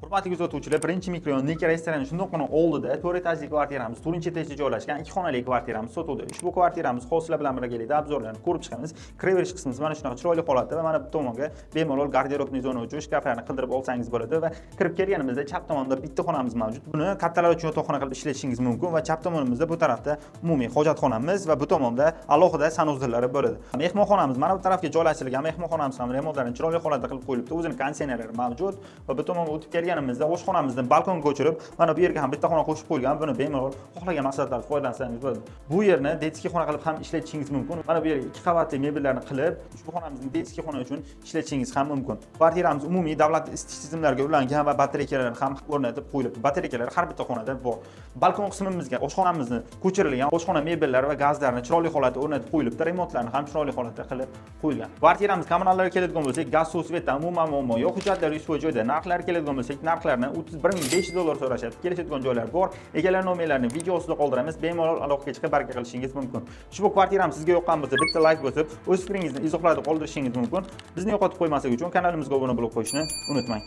Hurmatli kuzatuvchilar, birinchi mikrorayon Nika restorani shundoqqina oldida 4 etajli kvartiramiz, 4 etajda joylashgan 2 xonali kvartiramiz sotuvda. Ushbu kvartiramiz hozir bilan birgalikda обзор larni ko'rib chiqamiz. Kiraverish qismimiz mana shunaqa chiroyli holatda va mana bu tomonga bemalol гардеробный zona uchun shkaflarni qildirib olsangiz bo'ladi va kirib kelganimizda chap tomonda bitta xonamiz mavjud. Buni kattalar uchun yotoqxona qilib ishlatishingiz mumkin va chap tomonimizda bu tarafda umumiy hojatxonamiz va bu tomonda alohida санузел lari bo'ladi. Mehmonxonamiz mana bu tarafga joylashtirilgan. Mehmonxonamiz ham remontlarni chiroyli holatda qilib qo'yilibdi. O'zini konditsionerlari mavjud va bu tomonga o'tib kelganimizda oshxonamizni balkonga ko'chirib, mana bu yerga ham bitta xona qo'shib qo'yilgan. Buni bemalol xohlagan maqsadlarda foydalansangiz bo'ladi. Bu yerni детский xona qilib ham ishlatishingiz mumkin. Mana bu yerga ikki qavatli mebellarni qilib, ushbu xonamizni детский xona uchun ishlatishingiz ham mumkin. Kvartiramiz umumiy davlat isitish tizimlariga ulangan va batareykalar ham o'rnatib qo'yilibdi. Batareykalar har bitta xonada bor. Balkon qismimizga oshxonamizni ko'chirilgan, oshxona mebellari va gazlarni chiroyli holatda o'rnatib qo'yilibdi. Remontlarni ham chiroyli holatda qilib qo'yilgan. Kvartiramiz kommunallarga keladigan bo'lsak, gaz, suv, свет dan umuman muammo yo'q. Hujjatlar 100% joyida. Narxlar keladigan bo'lsak, narxlarni 31 500 dollar so'rashyapti. Kelishadigan joylar bor. Egalar nomerlarini video ostida qoldiramiz. Bemalol aloqaga chiqib baraka qilishingiz mumkin. Ushbu kvartiramiz sizga yoqqan bo'lsa, bitta layk bosib, o'z fikringizni izohlarda qoldirishingiz mumkin. Bizni yo'qotib qo'ymaslik uchun kanalimizga obuna bo'lib qo'yishni unutmang.